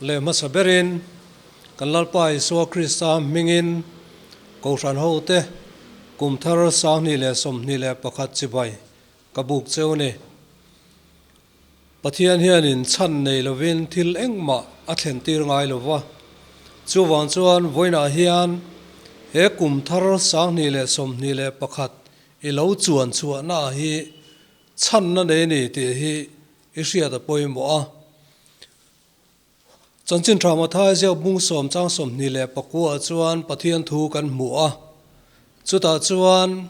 Leh hmasa berin kan Lalpa Isua Krista hmingin Kohhran hote kum thar 2021 chibai ka buk cheu ni. Pathian hianin chhan nei lovin thil engmah a thlen tir ngai lo va. Chuvang chuan vawiinah hian he kum thar 2021 i lo chuan chhuahna hi chhanna nei ni tih hi i hriat a pawimawh a. Chanchin Tha Mathai ziak bung sawm chang 29 ah chuan Pathian thu kan hmu a. Chutah chuan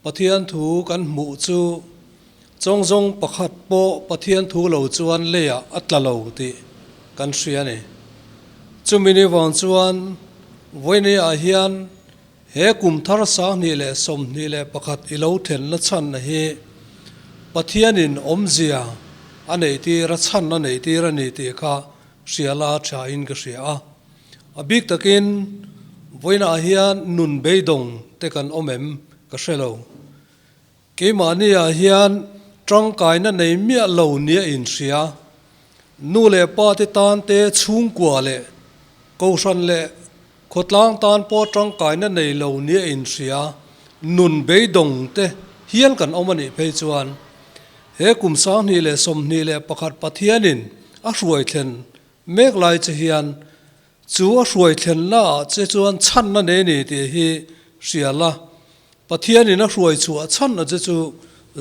Pathian thu kan hmuh chu chawngzawng pakhat pawh Pathian thu lo chuan leiah a tla lo tih kan hria a ni. Chumi ni vang chuan vawiin ah hian he kum thar 2021 i lo thenna chhan hi Pathianin awmzia a neih tir a chhan a neih tir a ni tih kha hria la tha in ka hria a. A bik takin vawiinah hian nun beidawng te kan awm em ka hre lo. Keimahni ah hian tangkaina nei miah lo nia inhria, nu leh pa te tan te chhungkua leh kohhran leh khawtlang tan pawh tangkaina nei lo nia inhria, nun beidawng te hial kan awm a nih phei chuan he kum 2021 Pathianin a hruai thlen Mek lai che hian chu a hruai thlenna ah che chuan chhanna nei ni tih hi hria la, Pathianin a hruai chhuah chhanna che chu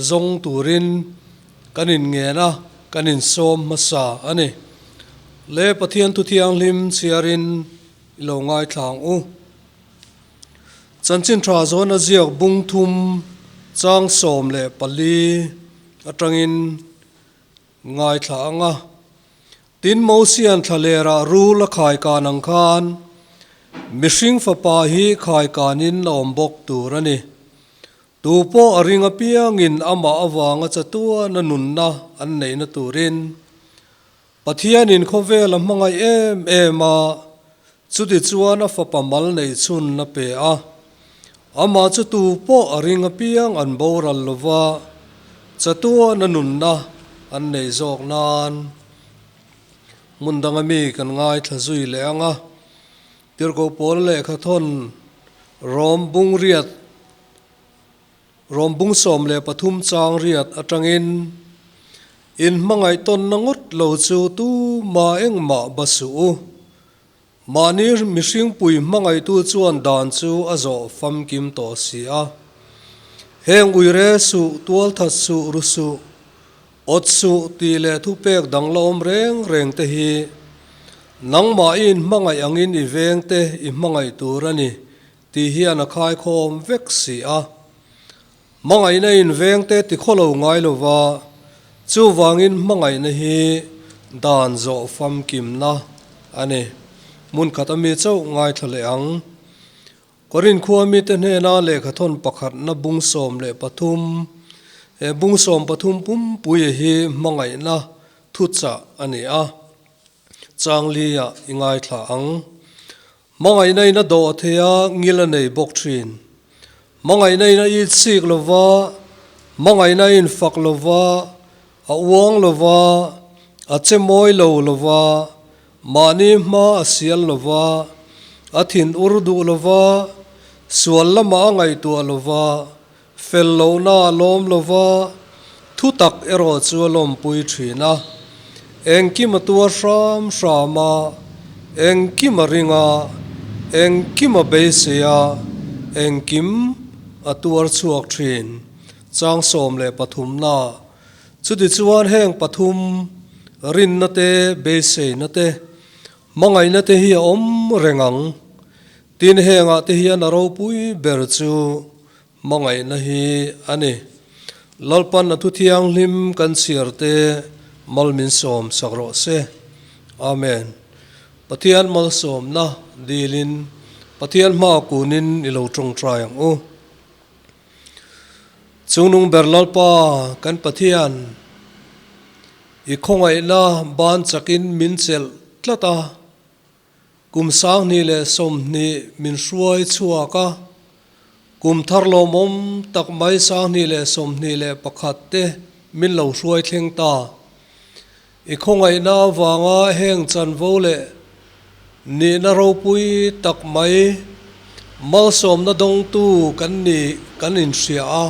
zawng turin kan inngen a, kan insawm hmasa a ni. Le Pathian thu thianghlim chhiarin i lo ngaithla ang u. Chanchin tha zawn a ziak bung thum chang 14 atangin Ngaithla ang a. Tin, Mosia'n thlalerah rul a khaikan ang khan, mihring fapa hi khaikanin a awm bawk tur a ni. Tu pawh a ring apiangin amah avanga chatuana nunna an neihna turin Pathianin khawvel a hmangaih em em a, chuti chuan a fapa mal neih chhun a pe a. Amah chu tu pawh a ring apiang an boral lova, chatuana nunna an neih zawk nan hmun danga mi kan ngaithla zui leh ang a. Tirhkoh pawl lehkha thawn rawm bung riat, rawm bung 13 chang riat atangin in hmangaih tawnna ngawt lo chu tuma engmah ba suh u. Mahni mihringpui hmangaihtu chuan dan chu a zawh famkim tawh si a. Heng uire suh, tualthat suh, ru suh, awt suh tih leh thupek dang la awm reng reng te hi nangmah i inhmangaih angin i veng te i hmangaih tur a ni tih hian a khaikhawm vek si a. Hmangaihna inveng te tikhawlo ngai lova, chuvangin hmangaihna hi dan zawh famkimna a ni. Hmun khat ami chauh ngaithla leh ang. Korin khua mite hnena lehkhathawn pakhatna bung 13, he bung 13 pumpuia hi hmangaihna thuchah a ni a, changli-ah i ngaithla ang. Hmangaihna in a dawh thei a, ngil a nei bawk thin. Hmangaihna in a it sik lo va, hmangaihna a infak lo va, a uang lo va, a che mawi lo lo va, mahni hma a sial lo va, a thin ur duh lo va, sual lamah a ngaihtuah lo va, fel lohna a lawm lo va, thutak erawh chu a lawmpui thin a. Engkim a tuar hram hram a, engkim a ring a, engkim a beisei a, engkim a tuar chhuak thin. Chang 13 na. Chutichuan heng pathum, rinna te, beiseina te, hmangaihna te hi a awm reng ang. Tin hengah te hian a ropui ber chu hmangaihna hi a ni. Lalpan a thu thianghlim kan chhiar te mal min sawm sak rawh se. Amen. Pathian malsawmna dilin Pathian hma kunin i lo tawngtai ang u. Chungnung ber Lalpa kan Pathian, i khawngaihna ban chakin min chelh tlat a. Kum 2020 min hruai chhuak a, kum thar lawmawm tak mai 2021 te min lo hruai thleng ta. I khawngaihna avanga heng chanvo leh nihna ropui tak mai malsawmna dawngtu kan nih kan inhria a.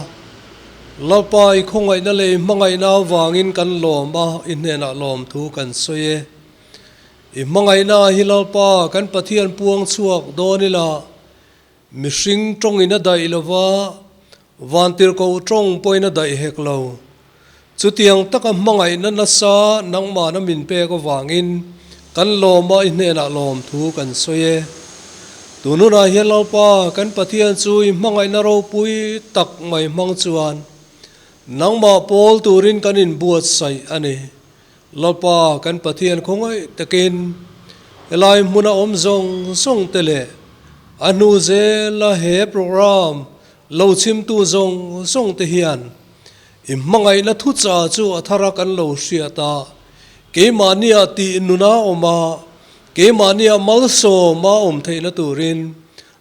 Lalpa, i khawngaihna leh i hmangaihna avangin kan lawm a, i hnenah lawmthu kan sawi e. I hmangaihna hi Lalpa kan Pathian puang chhuak dawn ila, Mihring tawngin a daih lo va, vantirhkoh tawng pawhin a daih hek lo. Chutiang taka hmangaihna nasa nangmahna min pek avangin kan lawm a, i hnenah lawmthu kan sawi e. Tun hunah hian Lalpa, kan Pathian chu i hmangaihna ropui tak mai hmang chuan nangmah pawl turin kan inbuatsaih a ni. Lalpa kan Pathian khawngaih takin helai hmuna awm zawng zawng te leh a hnu zela he program lo chhimtu zawng zawng te hian i hmangaihna thucha chu a thara kan lo hriat a, keimahnia tih nuna awm a, keimahnia malsawm a awm theihna turin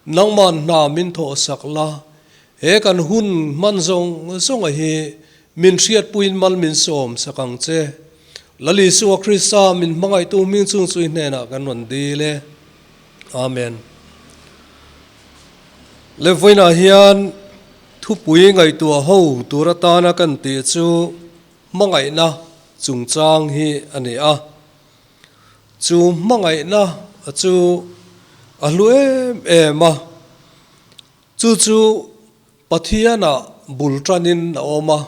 nangman hna min thawhsak la, he kan hun hman zawng zawnga hi Min hriatpuiin mal min sawm sak ang che. Lal Isua Krista min hmangaihtu hming chung chu i hnenah kan rawn dil e. Amen. Le vawiinah hian thupui ngaihtuah ho tur atana kan tih chu hmangaihna chungchang hi a ni a. Chu hmangaihna chu a hlu em em a. Chu chu Pathianah bul tanin a awm a,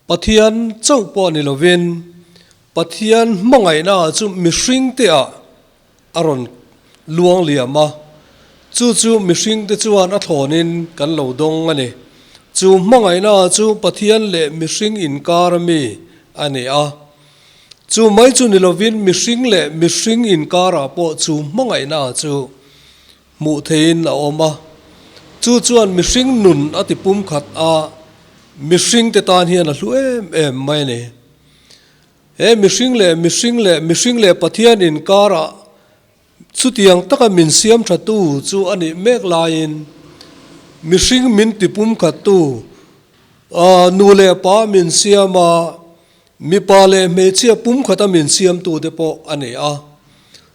Pathian chauh pawh ni lovin Pathian hmangaihnaah chu mihringteah a rawn luang liam a, chu chu mihringte chuan a thlawnin kan lo dawng a ni. Chu hmangaihnaah chu Pathian leh mihring inkar ami a ni a, chu mai chu ni lovin mihring leh mihring inkarah pawh chu hmangaihnaah chu Hmuh theihin a awm a, chu chuan mihring nun a ti pumkhat a, mihringte tan hian a hlu em em mai a ni. He mihring leh mihring leh mihring leh Pathian inkarah chutiang taka min siam thatu chu a nih mek laiin mihring min ti pumkhattu nu leh pa min siam a, mipa leh hmeichhia pumkhata min siamtute pawh a ni a.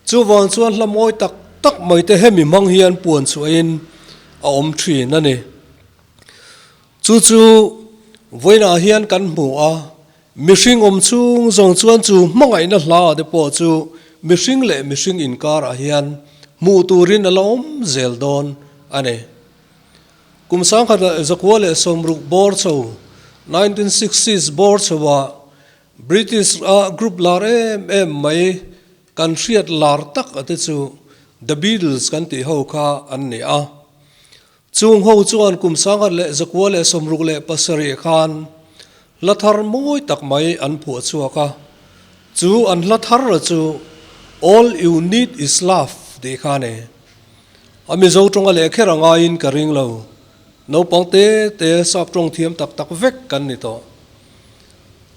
Chuvang chuan hla mawi tak tak mai te hemi hmang hian puan chhuahin a awm thin a ni. Chu chu vawiinah hian kan hmu a, mihring awm chhung zawng chuan chu hmangaihna hla te pawh chu mihring leh mihring inkarah hian hmuh turin a la awm zel dawn a ni. Kum 1960 bawr chho, 1960s bawr chhoah British a group lar em em mai kan hriat lar tak a te chu The Beatles kan tih ho kha an ni a. Chung ho chuan kum 1967 khan hla thar mawi tak mai an phuah chhuak a. Chu an hla thar a chu All You Need Is Love tih kha a ni. A Mizo tawnga leh kher a ngaiin ka ring lo. Naupang te te sap tawng thiam tak tak vek kan ni tawh.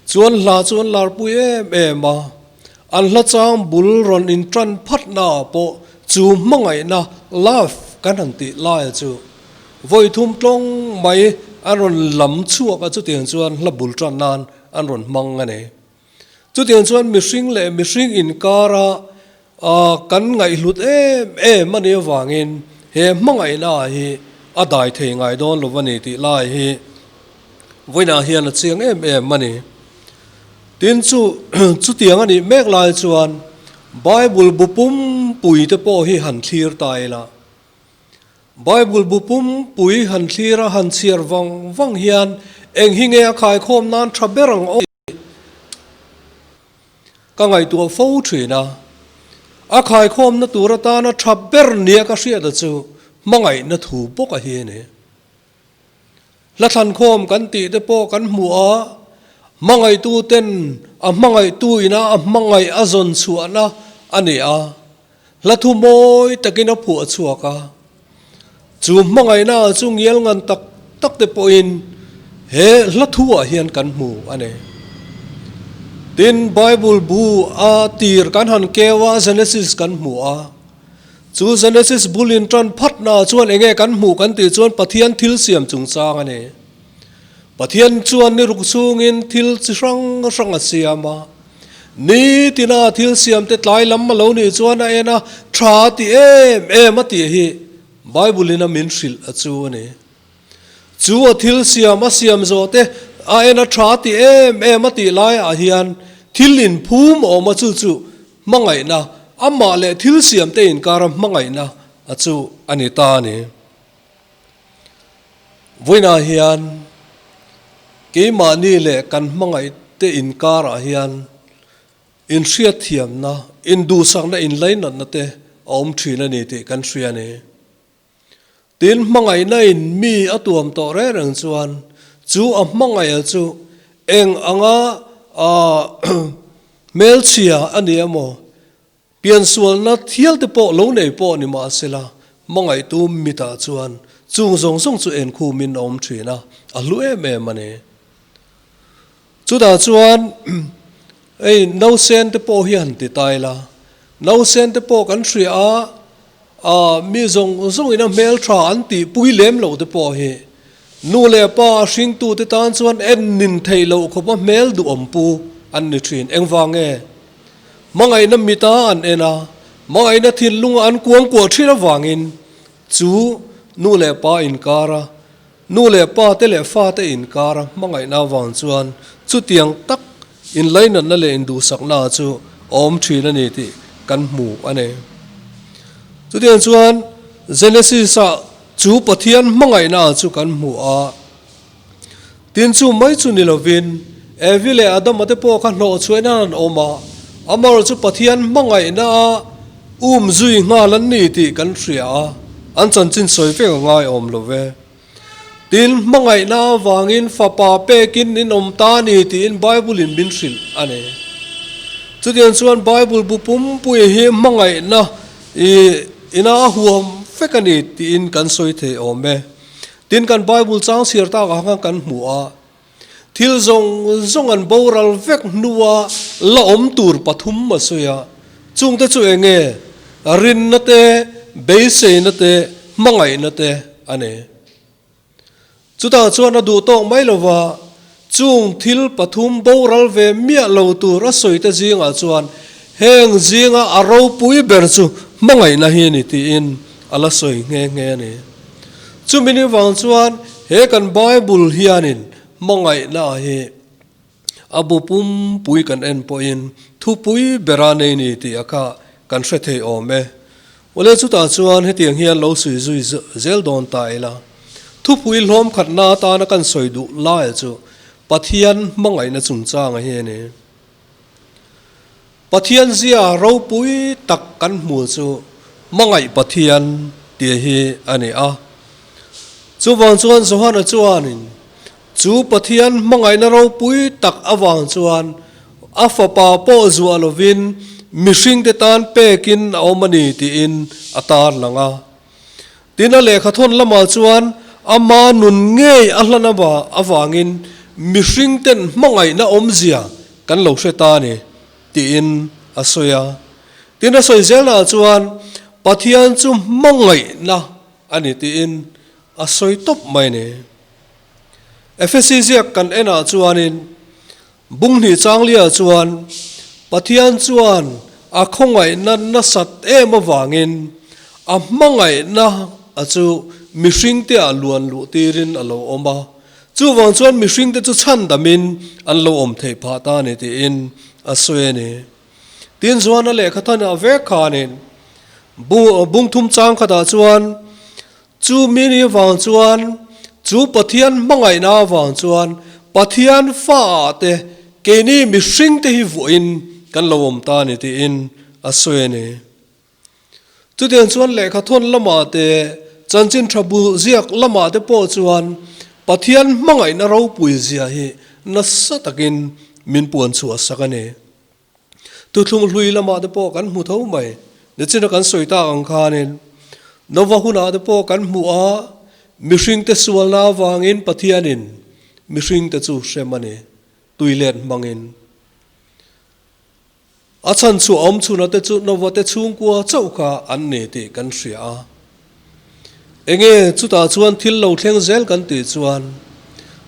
Chuan hla chu an larpui em em a, an hla chang bul rawn intan phatna ah pawh chu hmangaihna, love, kan han tih laia chu vawi thum tlawng mai an rawn lam chhuak a, chutiang chuan hla bul tan nan an rawn hmang a ni. Chutiang chuan mihring leh mihring inkara kan ngaihhlut em em a nih avangin he hmangaihna ah hi a dai thei ngai dawn lo a ni tih lai hi vawiinah hian a chiang em em a ni. Tin chu chutiang a nih mek lai chuan Bible bu pumpui te pawh hi han thlir ta ila. Bible bu pumpui han thlir a han chhiar vang vang hian eng hi nge a khaikhawm nan tha ber ang aw tih ka ngaihtuah fo thin a. A khaikhawmna tur atana tha ber nia ka hriat a chu hmangaihna thu bawk a hi a ni. Hla thlankhawm kan tih te pawh kan hmu a, hmangaihtu ten a hmangaihtu ina a hmangaih a zawn chhuahna a ni a, hla thu mawi takin a phuah chhuak a. Chu hmangaihna chu ngial ngan tak tak te pawhin he hla thu ah hian kan hmu a ni. Tin, Bible bu a tir kan han keu a, Genesis kan hmu a. Chu Genesis bul in tan phatna chuan enge kan hmuh kan tih chuan Pathian thil siam chungchang a ni. Pathian chuan ni ruk chungin thil chi hrang hrang a siam a. Nitina a thil siam te tlai lam a lo nih chuan a en a, tha a ti em em a tih hi Bible in a min hrilh a chu a ni. Chu a thil siam a siam zawh te a en a tha a ti em em a tih lai ah hian thil inphum awm a chu chu hmangaihna, amah leh thil siam te inkara hmangaihna a chu a ni ta a ni. Vawiinah hian keimahni leh kan hmangaihte inkarah hian inhriatthiamna, induhsakna, inlainatna te a awm thin a ni tih kan hria a ni. Tin, hmangaihna in mi a tuam tawh reng reng chuan chu a hmangaih chu eng anga hmelchhia a ni emaw, Piansualna thialte pawh lo nei pawh ni mahsela, hmangaihtu mitah chuan chung zawng zawng chu enkhumin a awm thin a, a hlu em em a ni. Chutah chuan hei nausen te pawh hi han ti ta ila, nausen te pawh kan hria a, ah mi zawng zawngin a hmeltha an tihpui lem loh te pawh hi nu leh pa a hringtute tan chuan en nin theih loh khawpa hmel duhawm pu an ni thin. Engvang nge? Hmangaihna mita an en a, hmangaihna thinlunga an kuangkuah thin avangin chu nu leh pa inkara, nu leh pa te leh fate inkara hmangaihna avang chuan chutiang tak inlainatna leh induhsakna chu a awm thin a ni tih kan hmu a ni. Chutiang chuan Genesis-ah chu Pathian hmangaihna chu kan hmu a. Tin, chu mai chu ni lovin, Evi leh Adama te pawh kha hnawhchhuah nan an awm a, amaherawh chu Pathian hmangaihna a um zui nghal an ni tih kan hria a, an chanchin sawi vek a ngai awm lo ve. Tin, hmangaihna avangin fapa pekin in awm ta a ni tiin Bible-in min hrilh a ni. Chutiang chuan Bible bu pumpuia hi hmangaihna ina a huam vek a ni tiin kan sawi thei awm e. Tin, kan Bible chang chhiar takah khan kan hmu a, thil zawng zawng an boral vek hnua la awm tur pathum a sawi a, chungte chu eng nge? Rinna te, beiseina te, hmangaihna te a ni. Chutah chuan a duh tawk mai lova, chung thil pathum boral ve miah lo tur a sawi te zingah chuan heng zinga a ropui ber chu hmangaihna hi a ni tiin a la sawi nghe nghe a ni. Chumi ni vang chuan he kan Bible hianin hmangaihna hi a bu pumpui kan en pawhin thupui bera nei ni tih a kha kan hre thei awm e. Awle chutah chuan hetiang hian lo sui zui zel dawn ta ila. Thupui hlawm khatna atana kan sawi duh laia chu Pathian hmangaihna chungchanga hi a ni. Pathian zia ropui tak kan hmu chu hmangaih Pathian tih hi a ni a. Chuvang chuan Johana chuanin chu Pathian hmangaihna ropui tak avang chuan a fapa pawh zuah lovin mihringte tan pekin a awm a ni tiin a tarlang a. Tin, a lehkhathawn lamah chuan ama nun ngei a hlan avangin mihringten hmangaihna awmzia kan lo hre ta a ni, tiin a sawi a. Tin, a sawi zelnaah chuan Pathian chu hmangaihna a ni tiin a sawi tawp mai a ni. Efesi ziak kan enah chuanin Bung hnih changlia chuan Pathian chuan a khawngaihna nasat em avangin a hmangaihna a chu mihringte ah luan luh tirin a lo awm a, chuvang chuan mihringte chu chhandamin an lo awm theih phah ta a ni tiin a sawi a ni. Tin chuan a lehkha than ah vek khanin bung thum chang khatah chuan Chu mi ni vang chuan, chu Pathian hmangaihna avang chuan Pathian fa ah te keini mihring te hi vuahin kan lo awm ta a ni tiin a sawi a ni. Chutiang chuan lehkha thawn lamah te, chanchin tha bu ziak lamah te pawh chuan Pathian hmangaihna ropui zia hi nasa takin min puan chhuah sak a ni. Thuthlung hlui lamah te pawh kan hmu tho mai. Nichina kan sawi tak ang khanin Nova hunah te pawh kan hmu a, mihringte sualna avangin Pathianin mihringte chu hrem a ni, tuilet hmangin. A chhan chu a awm chhunah te chu Nova te chhungkua chauh kha an ni tih kan hria a. Enge chutah chuan thil lo thleng zel kan tih chuan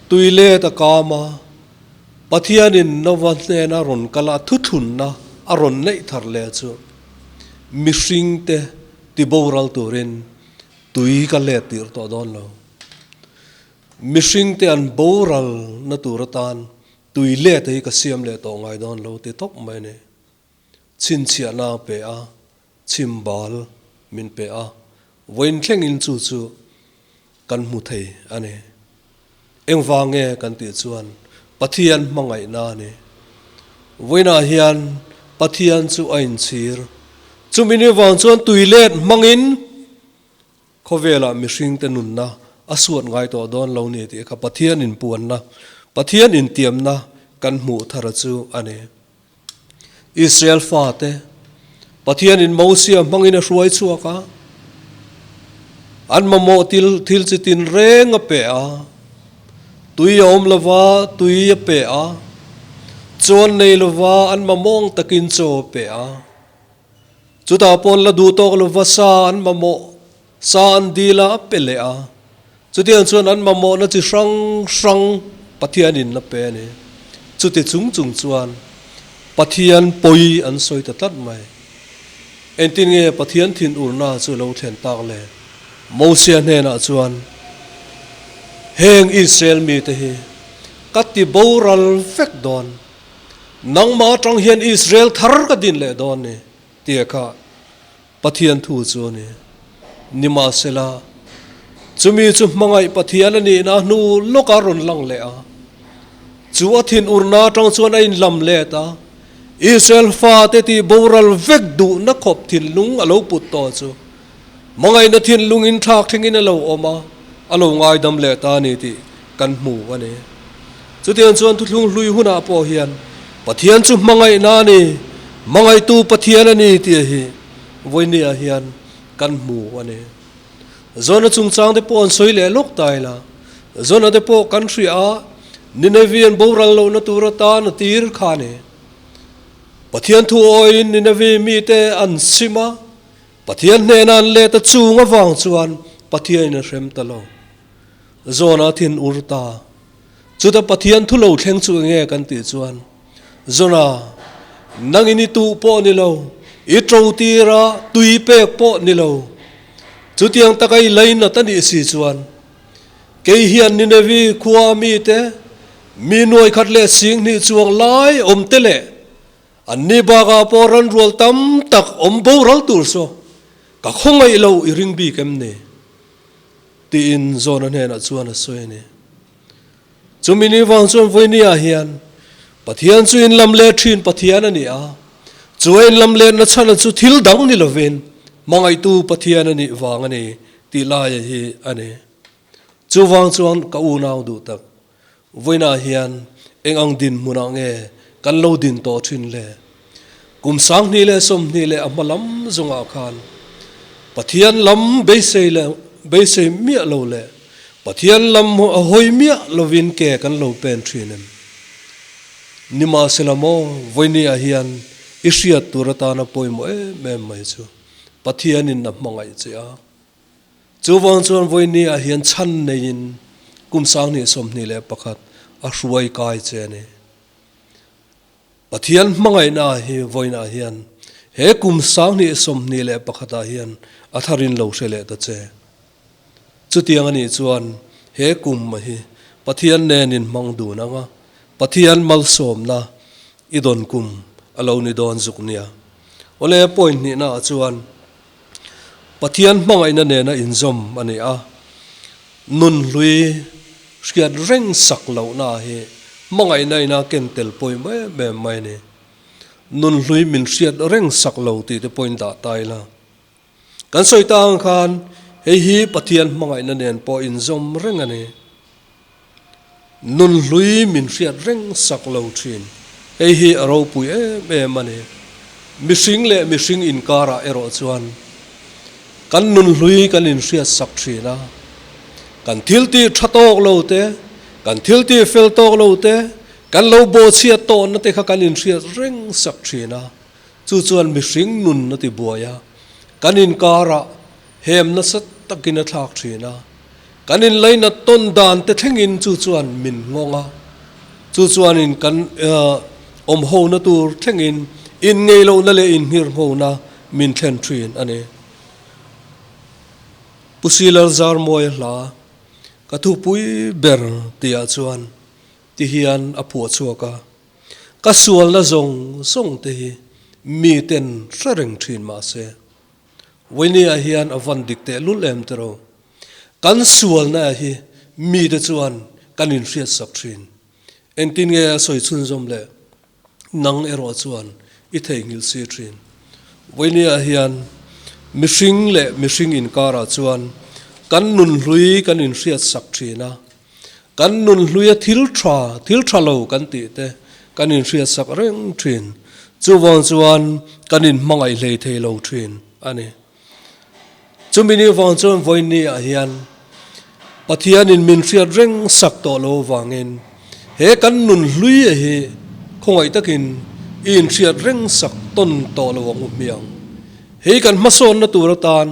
tuilet a kam a. Pathianin Nova hnena rawn kal a thuthlunna a rawn neih thar leh chu mihringte tiboral turin tui ka let tir tawh dawn lo. Mihringte an boral na tur atan tui let hi ka siam leh tawh ngai dawn lo ti tawp mai a ni. Chhinchhiahna a pe a, chhimbal min pe a, vawiin thlengin chu chu kan hmu thei a ni. Engvang nge kan tih chuan Pathian hmangaihna a ni. Vawiinah hian Pathian chu a inchhir. Chumi ni vang chuan tui let hmangin khawvelah mihringte nunna a suat ngai tawh dawn lo ni tih kha Pathian inpuanna, Pathian intiamna kan hmuh thar chu a ni. Israel fate Pathianin Mosia hmangin a hruai chhuak a, an mamawh til thil chi tin reng a pe a, tui a awm lova tui a pe a, chuan nei lova an mamawng takin chaw a pe a. Chutah pawh la duh tawk lova sa an mamawh sa an dil a, a pe leh a. Chutiang chuan an mamawhna chi hrang hrang Pathianin a pe a ni. Chuti chung chung chuan Pathian pawi an sawi ta tlat mai. Engtin nge Pathian thinurna chu lo thlen tak le? Mosia hnenah chuan, Heng Israel mite hi ka ti boral vek dawn. Nangmah atang hian Israel thar ka din leh dawn ni, tia kha Pathian thu chu a ni. Nimahsela, chumi chu hmangaih Pathian a nihna hnu lawkah rawn lang leh a. Chu a thinurna atang chuan a inlam let a, Israel fate tih boral vek duhna khawp thinlung a lo put tawh chu hmangaihna thinlung inthlak thlengin a lo awm a, a lo ngaidam leh ta a ni tih kan hmu a ni. Chutiang chuan thuthlung hlui hunah pawh hian Pathian chu hmangaihna a ni, hmangaihtu Pathian a ni tih hi vawinia hian kan hmu a ni. Zona chungchang te pawh an sawi leh lawk ta ila, Zona te pawh kan hria a, Ninevi an boral lohna tur atan a tir kha a ni. Pathian thu awiin Ninevi mite an sim a, Pathian hnena an let a chung avang chuan Pathianin a hrem ta lo. Zona thin ur ta. Chuta Pathian thu lo thleng chu enge kan tih chuan, Zona, nangin i tuh pawh ni lo, i to tira tui pek pawh ni lo. Chutiang taka i lainat a nih si chuan, kei hian Ninevi khua mite, mi nuai khat leh singhnih chuang lai awm te leh anni bakah pawh ranrual tam tak awm boral tur saw ka khawngaih lo i ring bik em ni? Tiin Zona hnenah chuan a sawi a ni. Chumi ni vang chuan vawinia hian Pathian chu inlam let thin Pathian a ni a, chu a inlam letna chhana chu thil dang ni lovin hmangaihtu Pathian a nih vang a ni tih laia hi a ni. Chuvang chuan ka unau duh tak, vawiinah hian eng ang dinhmunah nge kan lo din tawh thin le? Kum 20 leh 20 leh a hma lam zawngah khan Pathian lam beisei leh beisei miah lo leh Pathian lam a hawi miah lovin ke kan lo pen thin em? Nimahsela maw, vawinia hian i hriat tur atana pawimawh em em mai chu Pathianin a hmangaih che a. Chuvang chuan vawinia hian chhan neiin kum 2021 a hruai kai che a ni. Pathian hmangaihna hi vawiinah hian he kum 2021 ah hian a tharin lo hre leh ta che. Chutiang a nih chuan he kum hi Pathian nen in hmang dun ang a, Pathian malsawmna i dawn kum a lo ni dawn zuk nia. Awle point hnihna ah chuan Pathian hmangaihna nena inzawm a ni a, nun hlui hriat reng sak lohna hi hmangaihna ina ken tel pawimawh em em mai a ni. Nun hlui min hriat reng sak lo tih te pawhin dah ta ila. Kan sawi ta ang khan hei hi Pathian hmangaihna nen pawh inzawm reng a ni. Nun hlui min hriat reng sak lo thin. Hei hi a ropui em em a ni. Mihring leh mihring inkarah erawh chuan kan nun hlui kan inhriat sak thin a. Kan thil tih tha tawk lo te, kan thil tih fel tawk lo te, kan lo bawhchhiat tawhna te kha kan inhriat reng sak thin a. Chu chuan mihring nun a ti buai a. Kan inkarah Hem nasa takin a thlak thin a, kan inlainat tawn dan te thlengin chu chuan min nghawng a. Chu chuanin kan awm hona tur thlengin inngeih lohna leh inhngirhngona min thlen thin a ni. Pu Silar Zarmawia hla ka thupui ber tihah chuan ti hian a phuah chhuak a, Ka sualna zawng zawng te hi miten hre reng thin mah se, Wayne-a hian a van dik teh lul em tiraw? Kan sualna hi mite chuan kan inhriatsak thin. Engtin nge a sawi chhunzawm le? Nang erawh chuan i theihnghilh si thin. Wayne-a hian mihring leh mihring inkarah chuan kan nunhlui kan inhriatsak thin a. Kan nunhluia thil tha, thil tha lo kan tih te kan inhriatsak reng thin. Chuvang chuan kan inhmangaih hlei thei lo thin a ni. Chumi ni vang chuan vawiin ah hian Pathianin min hriat reng sak tawh lo vangin he kan nunhlui hi khawngaih takin i inhriat reng sak tawn tawh lo ang u hmiang. Hei kan hmasawnna tur atan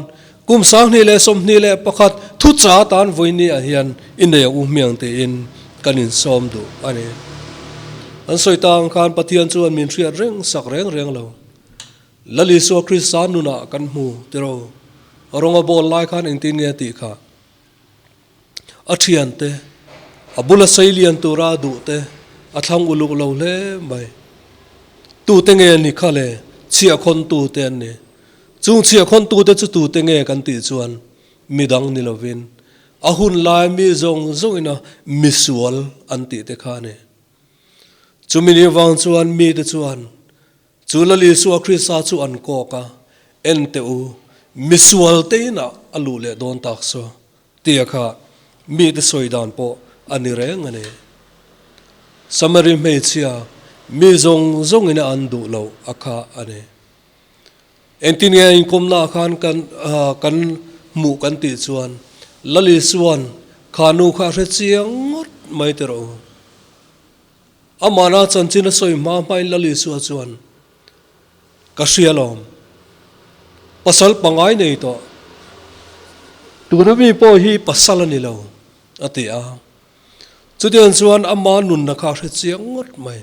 Kum 2021 thucha tan vawiini ah hian i nei ang u hmiang tiin kan insawm duh a ni. An sawi ta ang khan Pathian chuan min hriat reng sak reng reng lo. Lal Isua Krista nunah kan hmu tiro. Rawng a bawl lai khan engtin nge tih kha a thiante, a bula sei lian tura a duh te a thlang uluk lo hle mai. Tute nge ni kha le chhiahkhawn tute an ni. Chung chhiahkhawntute chu tute nge kan tih chuan midang ni lovin a hun lai mi zawng zawngina misual an tih te kha a ni. Chumi ni vang chuan mite chuan chu Lal Isua Krista chu an kawk a, En teh u, misual te inah a luh leh dawn tak saw tia kha mite sawi dan pawh a ni reng a ni. Samari hmeichhia mi zawng zawngina an duh loh a kha a ni. Engtin nge inkawmna ah khan kan kan hmuh kan tih chuan Lal Isua'n kha nu kha a hre chiang ngawt mai teh rawh u. Amahna chanchin a sawi hma hmain Lal Isua chuan ka hria lawm. Pasal pangai nei tawh. Tuna mi pawh hi pasal a ni lo a ti a. Chutiang chuan ama nunna kha a hre chiang ngawt mai.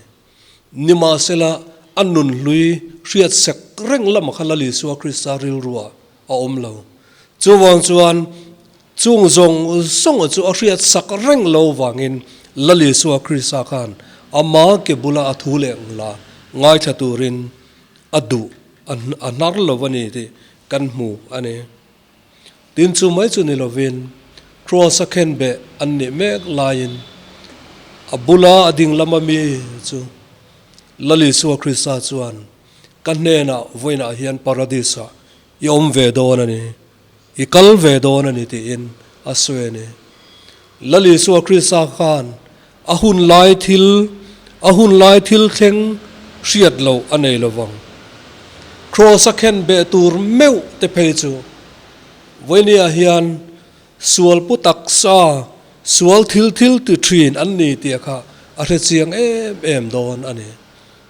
Nimahsela, a nun hlui hriat sek reng lama kha Lal Isua Krista rilruah a awm lo. Chuvang chuan, chung zawng zawng chu a hriat sak reng lo vangin Lal Isua Krista khan ama ke bula a thu leh ngla ngaithla turin a duh a hnar lo a ni tih kan hmu a ni. Tin chu mai chu ni lovin Kraws a khenbeh an nih mek laiin a bula a ding lama mi chu Lal Isua Krista chuan ka hnenah vawiinah hian Paradis-ah i awm ve dawn a ni, i kal ve dawn a ni tiin a sawi a ni. Lal Isua Krista khan a hun lai thil a hun lai thil thleng hriat loh a nei lo vang. Kraws a khen beh tur meuh te phei chu vawinia hian sual pu taksa sual thil thil ti thin an ni tih kha a hre chiang em em dawn a ni.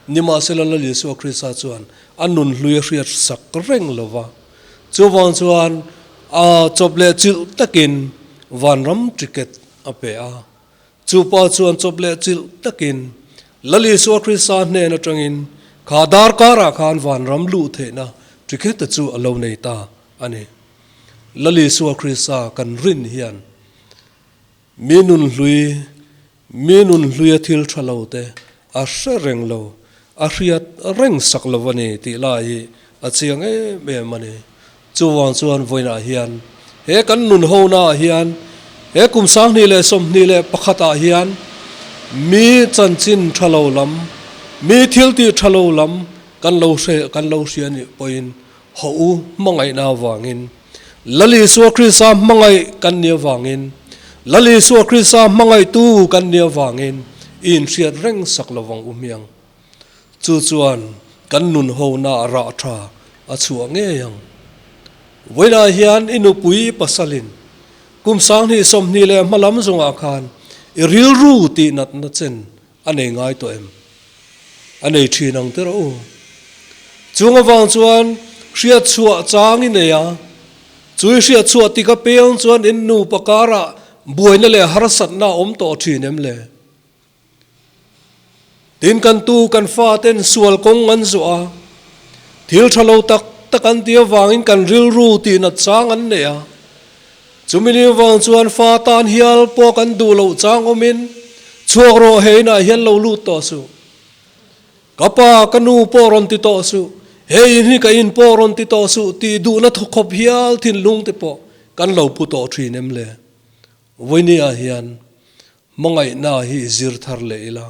Nimahsela Lal Isua Krista chuan a nun hlui a hriat sak reng lo va. Chuvang chuan a chawp leh chilh takin vanram ticket a pe a. Chu pa chuan chawp leh chilh takin Lal Isua Krista hnen atangin kha darkarah khan vanram luh theihna ticket chu a lo nei ta a ni. Lal Isua Krista kan rin hian mi nun hlui, mi nun hluia thil tha lo te a hre reng lo, a hriat reng sak lo a ni tih lai hi a chiang em em a ni. Chuvang chuan vawiinah hian he kan nun honaah hian he kum 2021 ah hian mi chanchin tha lo lam, mi thil tih tha lo lam kan lo hre kan lo hria nih pawhin haw u hmangaihna avangin Lal Isua Krista hmangaih kan nih avangin Lal Isua Krista hmangaihtu kan nih avangin i inhriat reng sak lovang u hmiang. Chu chuan kan nun hona rah tha a chhuah ngei ang. Vawiinah hian i nupui i pasalin kum 2020 leh hma lam zungah khan i rilru tih natna chen a nei ngai tawh em? A nei thin ang tiraw u. Chung avang chuan hriat chhuah chang i nei a, chu i hriat chhuah tik apiang chuan in nupa karah buaina leh harsatna a awm tawh thin em le? Tin kan tu kan faten sual kawng an zawh a, thil tha lo tak tak an ti avangin kan rilru tihnat chang an nei a. Chumi ni avang chuan fa tan hial pawh kan duh loh chang awmin chhuak rawh he inah hian lo lut tawh suh. Ka pa, ka nu pawh rawn ti tawh suh, he in hi ka in pawh rawn ti tawh suh tih duhna thawkhawp hial thinlung te pawh kan lo pu tawh thin em le? Vawinia hian hmangaihna hi i zir thar leh ila.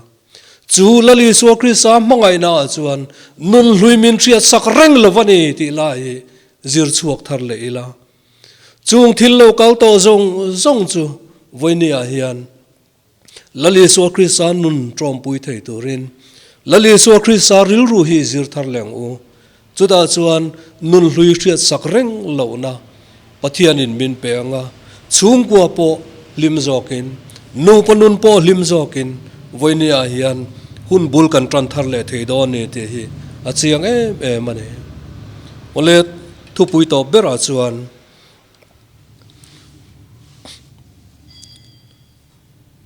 Chu Lal Isua Krista hmangaihna ah chuan nun hlui min hriat sak reng lo a ni tih lai hi zir chhuak thar leh ila. Chung thil lo kal tawh zawng zawng chu vawinia hian Lal Isua Krista nun tawmpui thei turin Lal Isua Krista rilru hi zir thar leh ang u. Chutah chuan nun hlui hriat sak reng lohna Pathianin min pe ang a, chhungkua pawh hlim zawkin, nupa nun pawh hlim zawkin vawinia hian hun bul kan tan thar leh thei dawn ni tih hi a chiang em em a ni. Awle thupui tawp berah chuan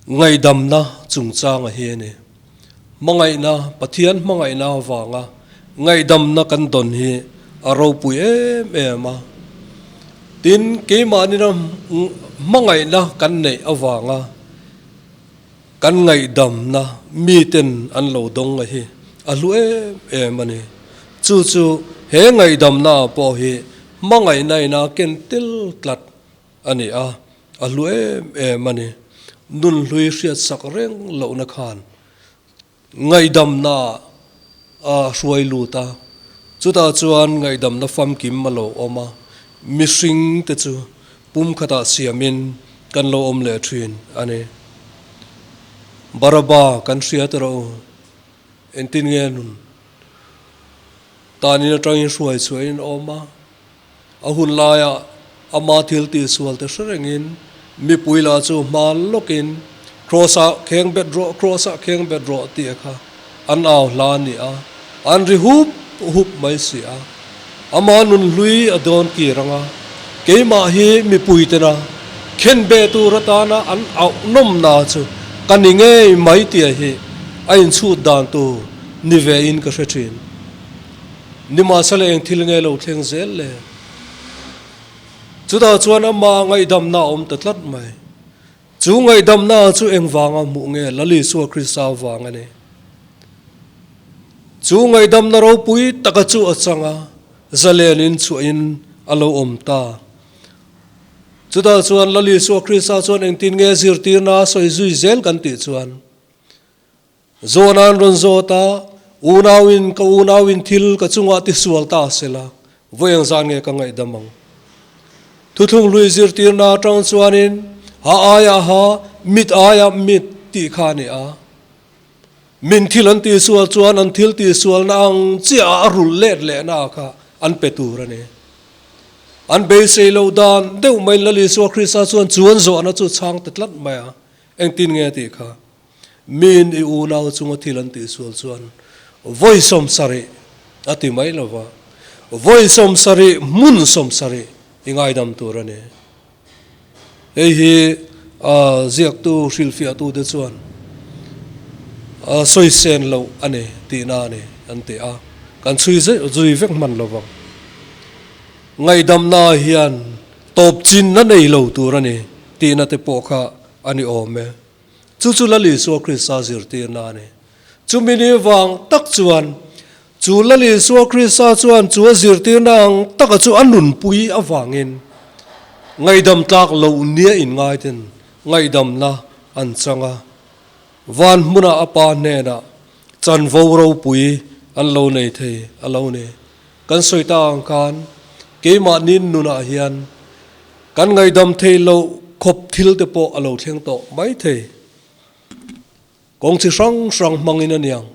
Ngaihdamna chungchanga hi a ni. Hmangaihna, Pathian hmangaihna avanga ngaihdamna kan dawn hi a ropui em em a. Tin, keimahni ram hmangaihna kan neih avanga kan ngaihdamna miten an lo dawng a hi a hlu em em a ni. Chu chu he ngaihdamna pawh hi hmangaihna ina ken tel tlat a ni a, a hlu em em a ni. Nun hlui hriat sak reng lohna khan ngaihdamna a hruai lut a, chutah chuan ngaihdamna famkim a lo awm a, mihring te chu pum khatah siamin kan lo awm leh thin a ni. Baraba kan hriat erawh u, engtin nge nun tanin atangin hruai chhuahin a awm a, A hun laiah ama thil tihsual te hre rengin mipui lah chu hma lawkin Kraws-ah kheng bet rawh, Kraws-ah kheng bet rawh tih a kha an au hla a ni a, an ri hup hup mai si a. Ama nun hlui a dawn kir ang a, keimah hi mipui tena khen beh tur atana an auh nawmna chu ka ni ngei mai tih a hi a inchhut dan tur ni ve in ka hre thin. Nimahsela eng thil nge lo thleng zel le? Chutah chuan amah ngaihdamna a awm ta tlat mai. Chu ngaihdamna chu engvanga hmuh nge? Lal Isua Krista vang a ni. Chu ngaihdamna ropui taka chu a chang a, zalenin chhuahin a lo awm ta. Chutah chuan Lal Isua Krista chuan engtin nge zirtirna a sawi zui zel kan tih chuan, Zawhna an rawn zawt a, Unauin ka unauin thil ka chungah tisual ta sela, vawi ang zan nge ka ngaihdam ang? Thuthlung hlui zirtirna atang chuanin ha aiah ha, mit aiah mit tih kha a ni a. Min thil an tisual chuan an thil tisualna ang chiahah a rulh let lehna kha an pe tur a ni. An beisei loh dan deuh maiin Lal Isua Krista chuan chu an zawhna chu chhang ta tlat mai a, engtin nge tih kha? Miin i unau chunga thil an tihsual chuan vawi sawmsarih a ti mai lo va, vawi sawmsarih hmun sawmsarih i ngaidam tur a ni. Hei hi ziaktu hrilhfiahtute chuan sawi sen loh a ni tihna a ni an ti a, kan chhui zui vek hman lo vang. Ngaihdamna hian tawp chinna nei lo tur a ni tihna te pawh kha a ni awm e. Chu chu Lal Isua Krista zirtirna a ni. Chumi ni vang tak chuan, chu Lal Isua Krista chuan chu a zirtirna ang taka chu a nunpui avangin ngaihdam tlak loh nia inngaiten ngaihdamna an chang a. Van hmunah a Pa hnenah chanvo ropui an lo nei thei a lo ni. Kan sawi ta ang khan keimahni nunah hian kan ngaihdam theih loh khawp thil te pawh a lo thleng tawh mai thei. Kawng chi hrang hrang hmangin a niang,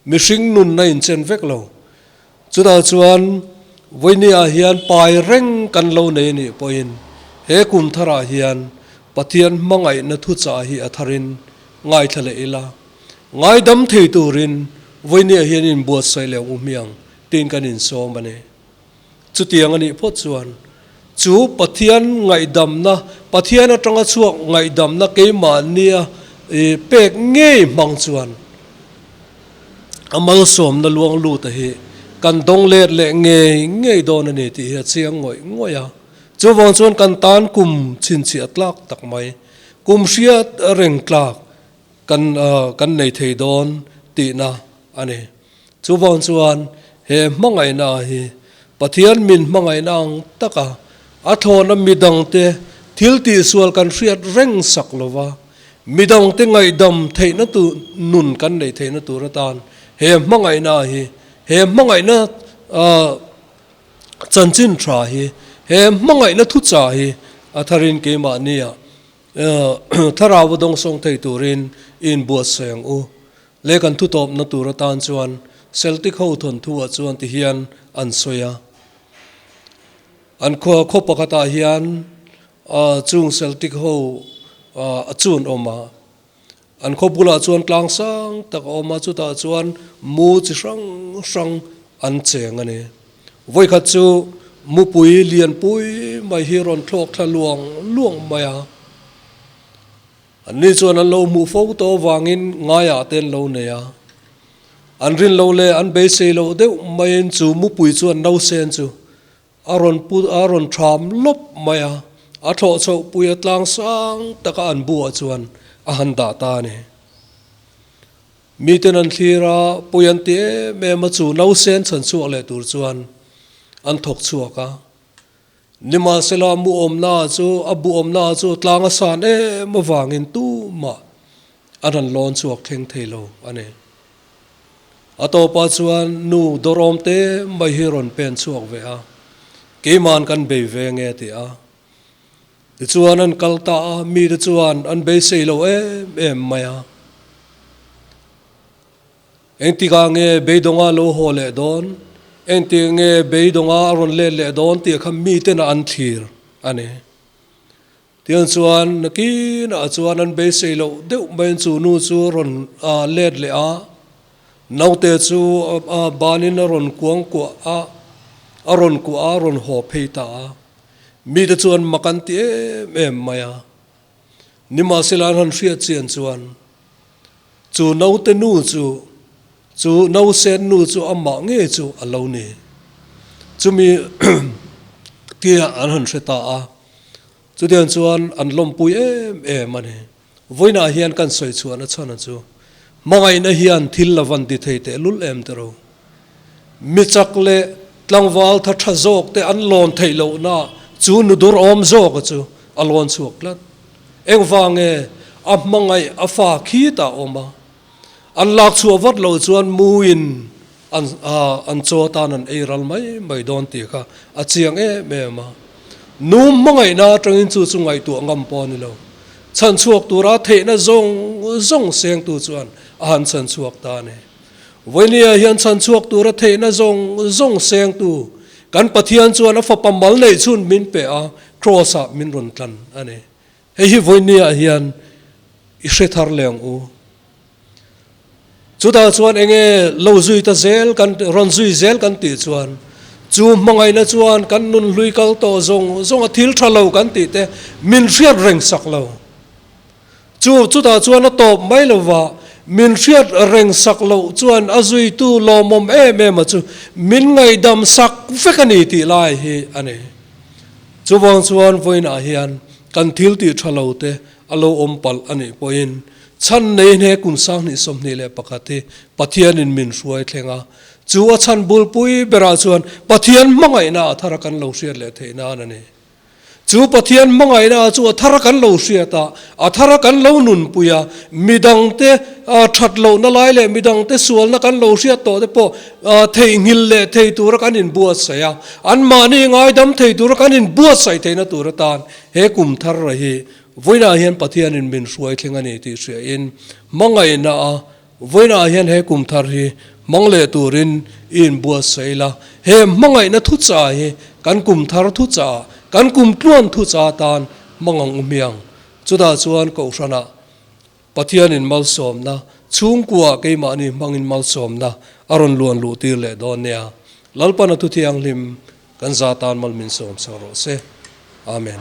mihring nun a inchen vek lo. Chutah chuan vawinia hian pai reng kan lo nei anih pawhin he kum tharah hian Pathian hmangaihna thuchah hi a tharin ngaithla leh ila, ngaidam thei turin vawinia hian inbuatsaih leh ang u hmiang tiin kan insawm a ni. Chutiang a nih phawt chuan chu Pathian ngaihdamna, Pathian atanga chhuak ngaihdamna keimahnia pek ngei hmang chuan A malsawmna luang lut a hi kan dawng let leh ngei ngei dawn a ni tih hi a chiang ngawih ngawih a. Chuvang chuan kan tan kum chhinchhiah tlak tak mai, kum hriat reng tlak kan kan nei thei dawn tihna a ni. Chuvang chuan he hmangaihna hi Pathian min hmangaihna ang taka a thlawna midangte thil tihsual kan hriat reng sak lova, Midangte ngaihdam theihna tur nun kan neih theihna tur atan he hmangaihna hi, he hmangaihna chanchin tha hi, he hmangaihna thuchah hi a tharin keimahnia thlarau a dawngsawng thei turin i inbuatsaih ang u. Le kan thutawpna tur atan chuan Celtic ho thawnthu ah chuan ti hian an sawi a. An khua khaw pakhatah hian chung Celtic ho a chun awm a, an khaw bulah chuan tlang sang tak a awm a, chutah chuan mu chi hrang hrang an cheng a ni. Vawikhat chu mupui lianpui mai hi rawn thlawk thla luang luang mai a, Anni chuan an lo hmuh fo tawh avangin ngaiah te an lo nei a. An rin lo leh an beisei loh deuh maiin chu mupui chuan nausen chu a rawn pu a rawn ṭham lawp mai a, a thlawh chhoh pui a tlang sang taka an buah chuan a han dah ta a ni. Miten an thlir a, pawi an ti em em a, chu nausen chhan chhuak leh tur chuan an thawk chhuak a. Nimahsela mu awmna chu a bu awmna chu tlang a san em avangin tumah an han lawn chhuak thleng thei lo a ni. A tawpah chuan nu dawrawm te mai hi rawn pen chhuak ve a, Keiman kan bei ve nge ti a. Tichuan an kal ta a, mite chuan an beisei lo em em mai a. Engtikah nge beidawnga lo haw leh dawn? Engtik nge beidawnga a rawn let leh dawn tih kha miten an thlir a ni. Tiang chuan nakinah chuan an beisei loh deuh maiin chu nu chu a rawn let leh a, naute chu banin a rawn kuang kuah a, a rawn kuah a, a rawn haw phei ta a. Mite chuan mak an ti em em mai a. Nimahsela an han hriat chian chuan Chu naute nu chu, chu nausen nu chu amah ngei chu a lo ni. Chumi tia an han hre ta a, chutiang chuan an lawmpui em em a ni. Vawiinah hian kan sawi chhuahna chhan a chu, hmangaihna hian thil la van ti thei tehlul em tiro. Mi chak leh tlangval tha tha zawk te an lawn theih lohna chu nu dur awm zawk a chu a lawn chhuak tlat. Engvang nge a hmangaih a fa khi ta awm a, an lak chhuah vat loh chuan muin an an chaw atan an ei ral mai mai dawn tih kha a chiang em em a. Nu hmangaihna atangin chu chu ngaihtuah ngam pawh a ni lo. Chhan chhuak tura theihna zawng zawng sengtu chuan a han chhan chhuak ta a ni. Vawinia hian chhan chhuak tura theihna zawng zawng sengtu kan Pathian chuan a fapa mal neih chhun min pe a, Kraws-ah min rawn tlan a ni. Hei hi vawinia hian i hre thar leh ang u. Chutah chuan enge lo zui ta zel kan rawn zui zel kan tih chuan chu hmangaihna chuan kan nun hlui kal tawh zawng zawng a thil tha lo kan tih te min hriat reng sak lo. Chu chutah chuan a tawp mai lova min hriat reng sak loh chuan a zuitu lawmawm em em a chu min ngaihdam sak vek a ni tih lai hi a ni. Chuvang chuan vawiinah hian kan thil tih tha lo te a lo awm palh a nih pawhin chhan neiin he kum 2021 hi Pathianin min hruai thleng a, chu a chhan bulpui berah chuan Pathian hmangaihna a thara kan lo hriat leh theih nan a ni. Chu Pathian hmangaihna chu a thar kan lo hriat a, a thar kan lo nunpui a, midangte that lohna lai leh midangte sualna kan lo hriat tawh te pawh theihnghilh leh thei tura kan inbuatsaih a, anmahni ngaidam thei tura kan inbuatsaih theihna tur atan he kum thar hi vawiinah hian Pathianin min hruai thleng a ni tih hriain hmangaihna a Vawiinah hian he kum thar hi hmang leh turin i inbuatsaih ila, he hmangaihna thuchah hi kan kum thar thuchah, kan kum tluan thuchah atan hmang ang u hmiang. Chutah chuan Kohhranah Pathianin malsawmna, chhungkua keimahni hmangin malsawmna a rawn luan luh tir leh dawn nia. Lalpana thu thianghlim kan za tan mal min sawm sak rawh se. Amen.